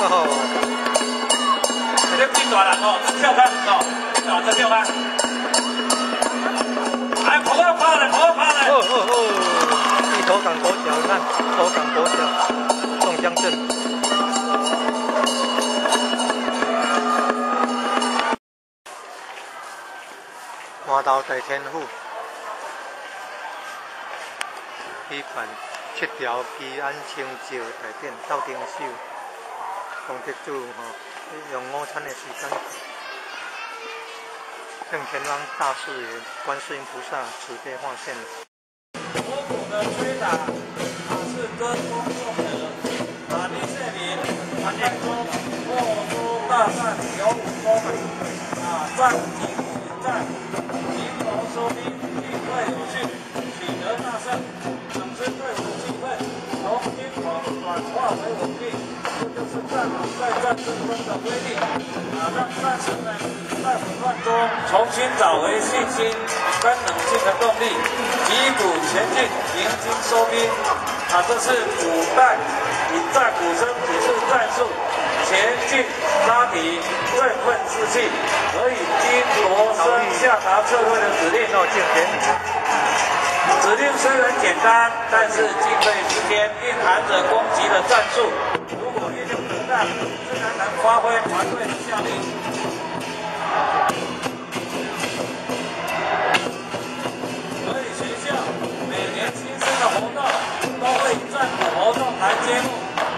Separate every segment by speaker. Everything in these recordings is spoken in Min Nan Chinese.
Speaker 1: 哦。
Speaker 2: 这变大人哦，跳开哦，变大再跳开。哎，跑啊跑来，跑啊跑来。
Speaker 1: 哦哦哦！一头港国小，你看头港国小，宋江镇。麻豆大天府举办七条基安清醮大典斗灯手，功德主吼用午餐的时间，圣天王大士爷观世音菩萨慈悲化现。
Speaker 2: 锣鼓的吹打是歌功颂德，啊，李世民、韩建中、霍州大战有武功，啊，战警引战，临谋收兵，应对有序，取得大胜，整支队伍气氛从惊恐转化为稳定，这就是战鼓在战争中的威力，啊，让战士们在混乱中重新找回信心跟冷静的动力，击鼓前进，鸣金收兵。啊，这是古代以战鼓声指示战术，前进杀敌，振奋士气，可以经锣声下达撤退的指令。指令虽然简单，但是进退之间蕴含着攻击的战术。如果运用得当，自然能发挥团队的效力。所以学校每年新生的活动都会以战鼓活动来揭幕，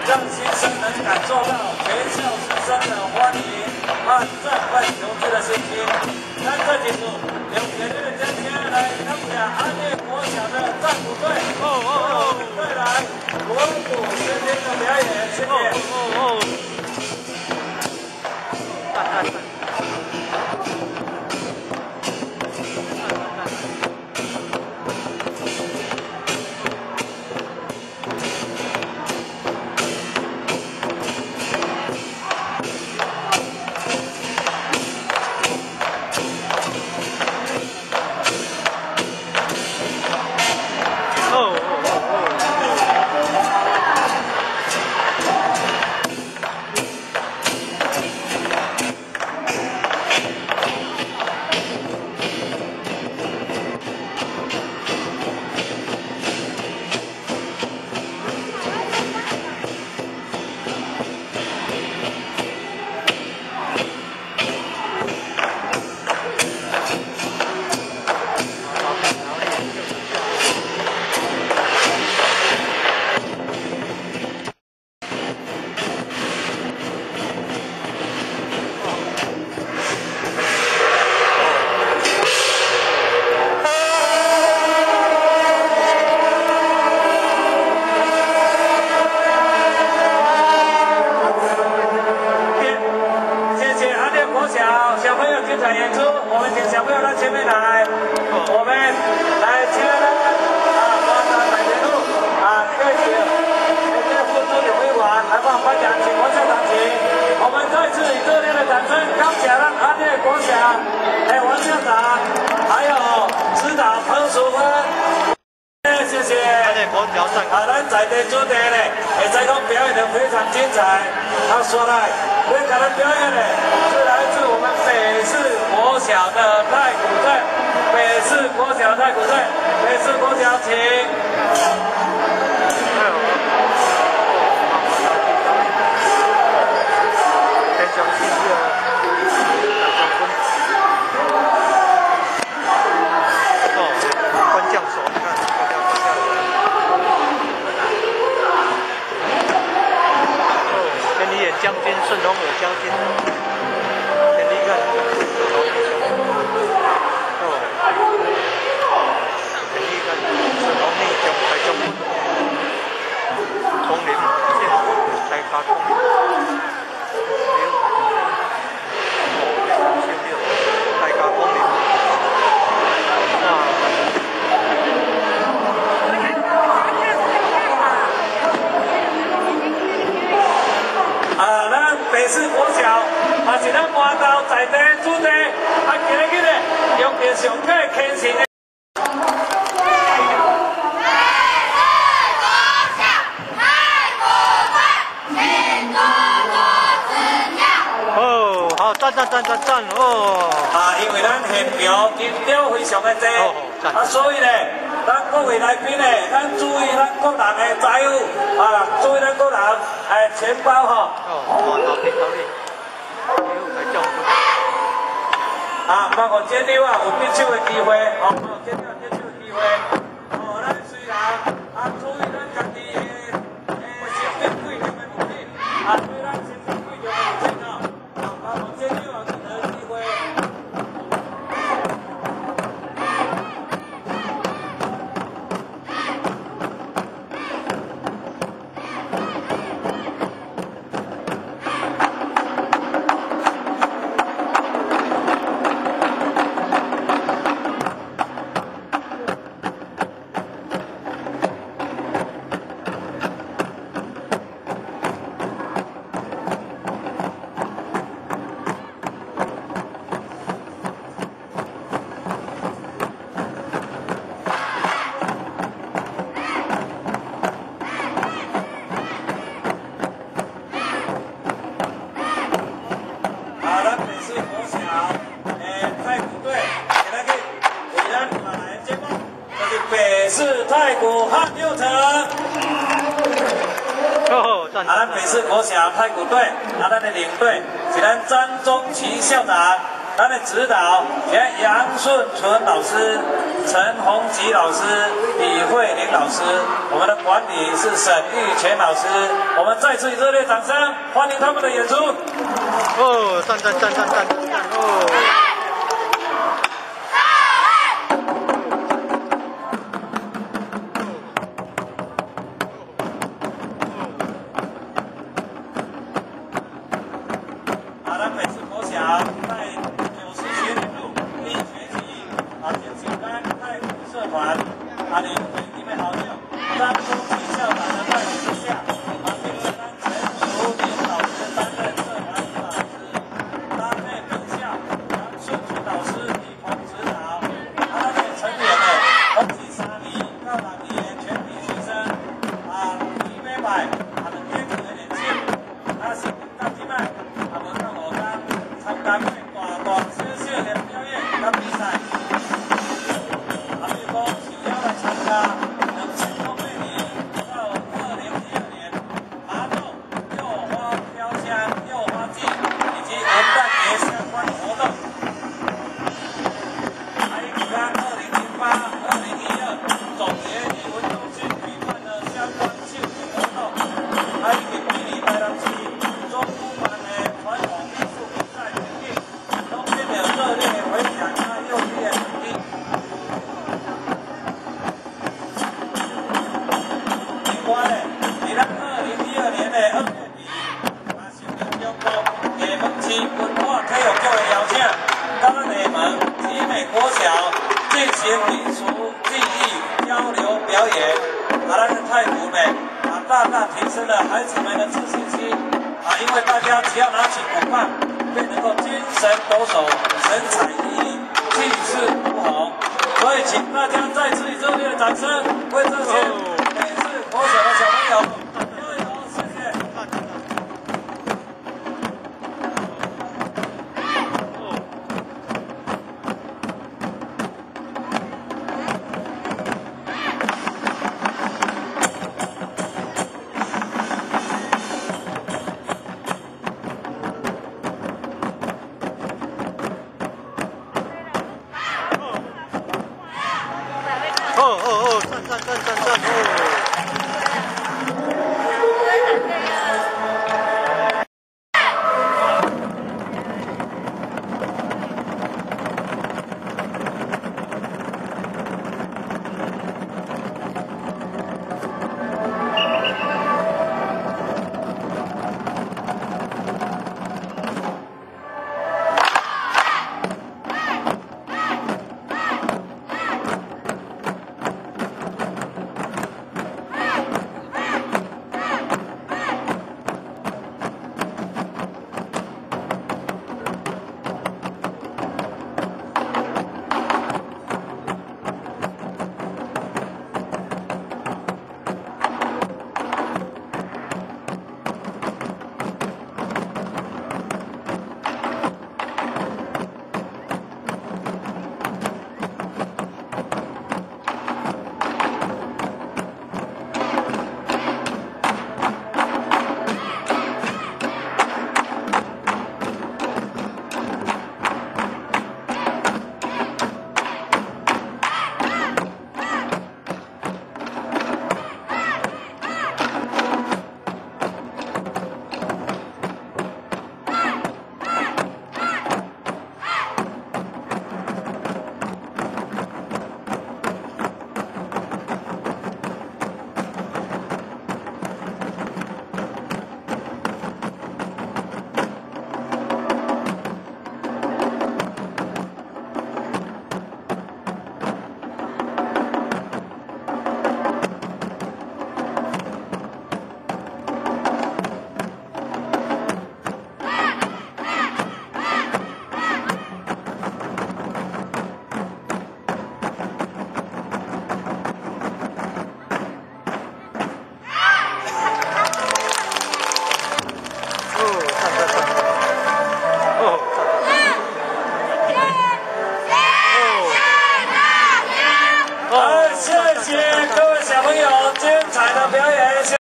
Speaker 2: 让新生能感受到全校师生的欢迎和振奋求知的信心。咱这几组用热烈的掌声来感谢安业国小的战鼓队，哦哦哦，队来锣鼓喧天的表演，谢谢。
Speaker 1: 哦哦。
Speaker 2: 啊，咱在地主题咧，会使讲表演得非常精彩。啊，说来，要甲咱表演的是来自我们北市国小的太古镇，北市国小太古镇，北市国小请。
Speaker 1: 将军顺风耳将军，田立干，哦，田立干，顺风逆将大将军，枫林县大家枫林，大家枫林，哇！
Speaker 2: 啊，咱北市国小，嘛是咱麻豆在地主地，啊，今日咧用着上过虔诚的。
Speaker 3: 北市国小太古队，请多多。
Speaker 1: 讚讚讚讚哦！
Speaker 2: 啊，因為咱現場人潮非常的濟，啊，所以咧，咱各位來賓咧，咱注意咱個人的財物啊，注意咱個人的錢包吼。
Speaker 1: 哦，頭皮頭皮，
Speaker 2: 啊，包括這裡啊有得手的機會，哦，這裡有得手的機會，哦，咱雖然啊注意咱家己的身份貴重的物品，啊，注意咱身份貴重的物品哦，啊，包括這裡有任何機會。太鼓汉六城，啊，咱北市國小太鼓隊，啊，咱的領隊是咱張宗奇校長，咱的指導是楊順純老師、陳宏吉老師、李慧玲老師，我們的管理是沈玉泉老師。我們再次以熱烈掌聲歡迎他們的演出。
Speaker 1: 哦，讚讚讚讚讚讚哦！
Speaker 2: 所以，請大家再次以熱烈的掌聲，為這些北市國小的小朋友。